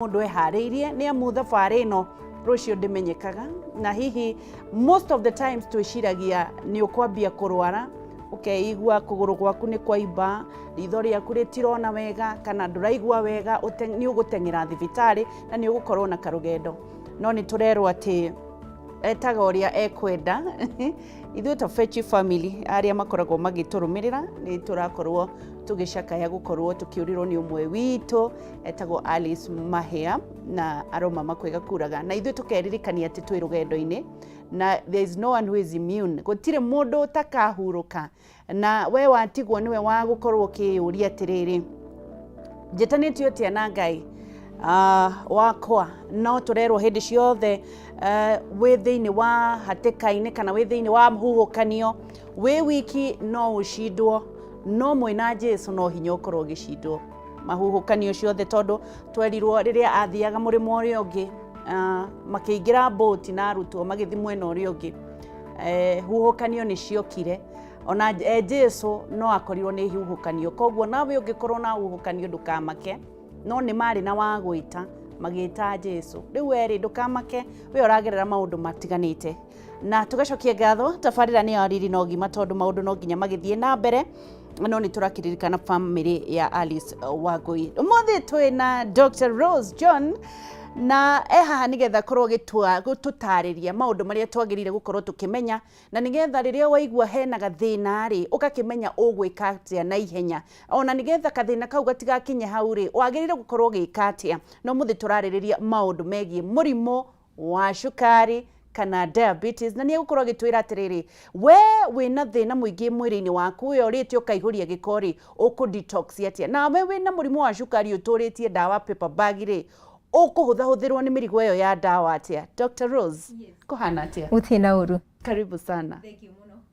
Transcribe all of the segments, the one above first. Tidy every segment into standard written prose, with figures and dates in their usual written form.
Mũndũ eharĩirie nĩ amu thabarĩ ĩno rũciũ ndĩmenyekaga, na hihi most of the times twĩciragia nĩ ũkwambia kũrwara ũkeigua kũgũrũ gwaku nĩ kwaimba, ritho rĩaku rĩtirona wega kana ndũraigua wega, nĩ ũgũteng'era thibitarĩ na nĩ ũgũkorwo na karũgendo. No nĩ tũrerwo atĩ etaga ũrĩa ekwenda. Ithuĩ ta Fechi family arĩa makoragwo magĩtũrũmĩrĩra nĩ tũrakorwo tũgĩcakaya gũkorwo tũkĩũrĩrwo nĩ ũmwe witũ etagwo Alice Mahia, na aroma makwega kuraga na ithuĩ tũkeririkania atĩ twĩ rũgendo-inĩ na there is no one who is immune, gũtirĩ mũndũ ũtakahurũka, na we watigwo nĩwe wa gũkorwo ũkĩyũria atĩrĩrĩ, njĩtanĩtio atĩa na Ngai wakwa? No tũrerwo hĩndĩ ciothe wĩ thĩinĩ wa hatĩka-inĩ kana wĩ thĩinĩ wa huhũkanio wĩ wiki no ũcindwo, no mwĩna Jesu no hinya ũkorwo ũgĩcindwo mahuhũkanio ciothe, tondũ twerirwo rĩrĩa athiaga mũrĩmo ũrĩa ũngĩ, makĩingĩra mbũti na arutwo magĩthiĩ mwena ũrĩa ũngĩ, huhũkanio nĩ ciokire. Ona Jesu no akorirwo nĩ huhũkanio. Koguo nawe ũngĩkorwo na huhũkanio ndũkamake, no nĩ marĩ na wa gwĩta, magĩta Jesu. Rĩu werĩ ndũkamake, we ũragerera maũndũ matiganĩte. Na tũgacokia ngatho tabarĩra nĩ ya riri na ũgima, tondũ maũndũ no nginya magĩthiĩ na mbere, no nĩ tũrakĩririkana family ya Alice Wangui. Ũmũthĩ twĩ na Dr. Rose John na e haha nĩgetha akorwo gũtũtarĩria maũndũ marĩa twagĩrĩire gũkorwo tũkĩmenya, na nĩgetha rĩrĩa waigua hena gathĩna rĩ, ũgakĩmenya ũgwĩka atĩa na ihenya, ona nĩgetha gathĩna kau gatigakinye hau rĩ, wagĩrĩire gũkorwo ũgĩka atĩa. Na ũmũthĩ tũrarĩrĩria maũndũ megiĩ mũrimũ wa cukari kana diabetes, na nĩ egũkorwo agĩtwĩra atĩrĩrĩ, we wĩna thĩna mũingĩ mwĩrĩ-inĩ waku, we ũrĩte ũkaihũria gĩko rĩ, ũkũ detox atĩa? Nawe wĩna mũrimũ wa cukari ũtũrĩtie ndawa paper bag rĩ, ũkũhũthahũthĩrwo nĩ mĩrigo ĩyo ya ndawa atĩa? Dr. Rose, kũhana atĩa? Gũtirĩ na ũru. Karibu sana.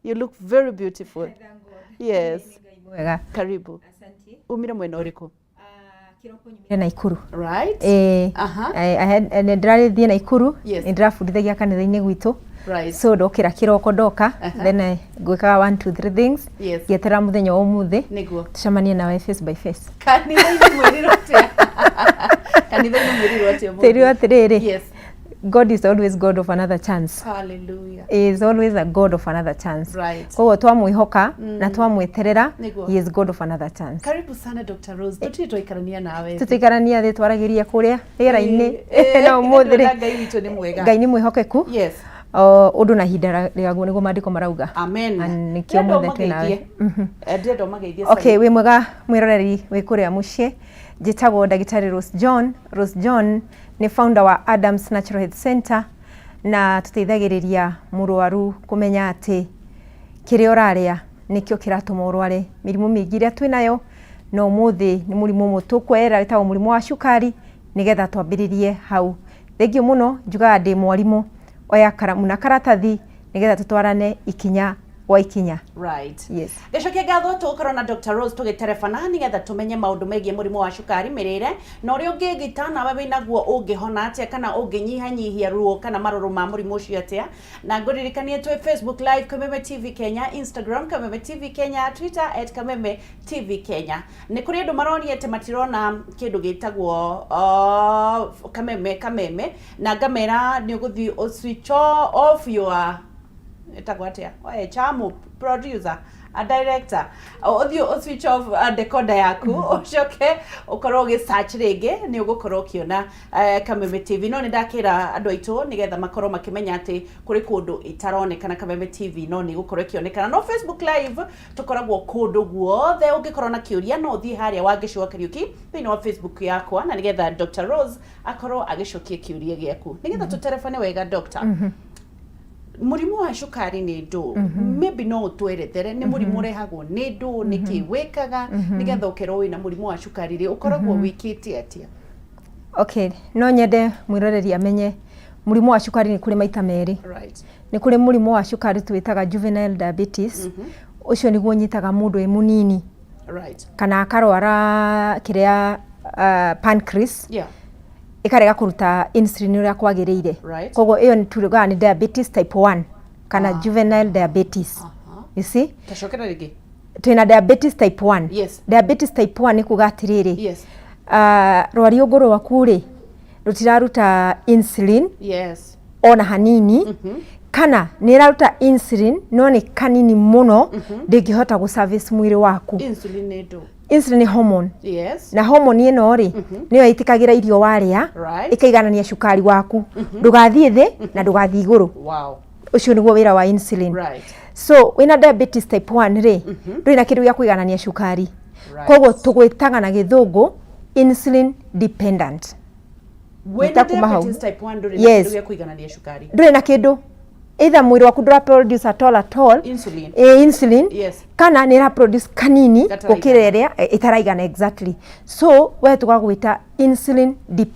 You look very beautiful. Yes. Mwega. Karibu. Umire mwena ũrĩkũ? Nyumire Naikuru. Ĩĩ. Nĩ ndĩrarĩthiĩ Naikuru. Yes. Nĩ ndĩrabundithagia kanitha-inĩ gwitũ. Right. So ndokĩra kĩroko ndoka, then ngwĩkaga one two three things, ngĩeterera mũthenya wa ũmũthĩ tũcemanie nawe face by face. Kanitha-inĩ mwĩrirwo atĩa? Kanitha-inĩ mwĩrirwo atĩa ũmũthĩ? Tĩrirwo atĩrĩrĩ, Yes. God is always God of another chance. Hallelujah. He is always a God of another chance. Right. Koguo twamwĩhoka na twamweterera, Nĩguo. he is God of another chance. Karibu sana, Dr. Rose. Tũtirĩ twaikarania nawe. Tũtikarania thĩ, twaragĩria kũrĩa rĩera-inĩ. No no ũmũthĩ rĩ, Ngai witũ nĩ mwega. Ngai nĩ mwĩhokeku. O ũndũ na ihinda rĩaguo, nĩguo maandĩko marauga. Amen. Na nĩkĩo Ndĩrenda ũmũthĩ twĩ nawe. ũmageithie. Ndĩrenda ũmageithie. Okay, wĩ mwega mwĩroreri wĩ kũrĩa mũciĩ. Njĩtagwo ndagĩtarĩ Rose John. Rose John nĩ founder wa Adams Natural Health Center, na tũteithagĩrĩria mũrwaru kũmenya atĩ kĩrĩa ũrarĩa nĩkĩo kĩratũma ũrware mĩrimũ mĩingĩ ĩrĩa twĩnayo, na ũmũthĩ nĩ mũrimũ ũmwe tũkuoyerera wĩtagwo mũrimũ wa cukari, nĩgetha twambĩrĩrie hau. Thengiũ mũno, njugaga ndĩ mwarimũ, oya karamu na karatathi nĩgetha tũtwarane ikinya gwa ikinya. Right. Yes. Gĩcokia ngatho, tũgũkorwo na Dr. Rose tũgĩterebana nĩgetha tũmenye maũndũ megiĩ mũrimũ wa cukari, mĩrĩre na ũrĩa ũngĩgita, nawe wĩnaguo ũngĩhona atĩa kana ũngĩnyihanyihia ruo kana marũrũ ma mũrimũ ũcio atĩa. Na ngũririkanie twĩ Facebook Live Kameme TV Kenya, Instagram Kameme TV Kenya, Twitter @KamemeTV Kenya. Nĩ kũrĩ andũ maronia atĩ matirona kĩndũ gĩtagwo Kameme, na ngamera nĩ ũgũthiĩ ũ switch off your, ĩtagwo atĩa, oe chamu producer, a director, ũthiĩ ũ switch off decoder yaku, ũcoke ũkorwo ũgĩ search rĩngĩ, nĩ ũgũkorwo ũkĩona Kameme TV. No nĩ ndakĩra andũ aitũ nĩgetha makorwo makĩmenya atĩ kũrĩ kũndũ itaronekana Kameme TV, no nĩ ĩgũkorwo ĩkĩonekana. No Facebook Live tũkoragwo kũndũ guothe. Ũngĩkorwo na kĩũria no ũthiĩ harĩa Wangĩci wa Kariũki thĩinĩ wa Facebook yakwa, na nĩgetha Dr. Rose akorwo agĩcokia kĩũria gĩaku nĩgetha tũterebane wega. Doctor, mũrimũ wa cukari nĩ ndũ? Maybe no ũtwerethere nĩ mũrimũ ũrehagwo nĩ ndũ, nĩ kĩ wĩkaga nĩgetha ũkerwo wĩna mũrimũ wa cukari rĩ, ũkoragwo wĩkĩte atĩa? Okay, no nyende mwĩroreri amenye mũrimũ wa cukari nĩ kũrĩ maita merĩ. Right. Nĩ kũrĩ mũrimũ wa cukari twĩtaga juvenile diabetes. Ũcio nĩguo ũnyitaga mũndũ wĩ mũnini Right. kana akarwara kĩrĩa pancreas ĩkarega kũruta insulin ũrĩa kwagĩrĩire. Right. Koguo ĩyo nĩ tugaga nĩ diabetes type 1 kana juvenile diabetes. You see? Tacokera rĩngĩ. Twĩna diabetes type 1. Yes. Diabetes type 1 nĩ kuga atĩrĩrĩ, Yes. Rwariũngũ rwaku rĩ, Rũtiraruta insulin ona hanini, kana nĩ ĩraruta insulin no nĩ kanini mũno, ndĩngĩhota gũ service mwĩrĩ waku. Insulin nĩ ndũ? Insulin nĩ hormone. Na hormone ĩno rĩ, nĩyo ĩtĩkagĩra irio warĩa, ĩkaiganania cukari waku, ndũgathiĩ thĩ na ndũgathiĩ igũrũ. Ũcio nĩguo wĩra wa insulin. So wĩna diabetes type 1 rĩ, ndũrĩ na kĩndũ gĩa kũiganania cukari. Koguo tũgwĩtaga na Gĩthũngũ insulin dependent. Wĩna Nĩ ta kuma hau. Diabetes type 1, ndũrĩ na kĩndũ gĩa kũiganania cukari. Ndũrĩ na kĩndũ, either mwĩrĩ waku ndũra produce at all at all Insulin. Insulin, kana nĩ ĩra produce kanini Gataraigana. Gũkĩra ĩrĩa ĩtaraigana, exactly. So we tũgagwĩta insulin dependent.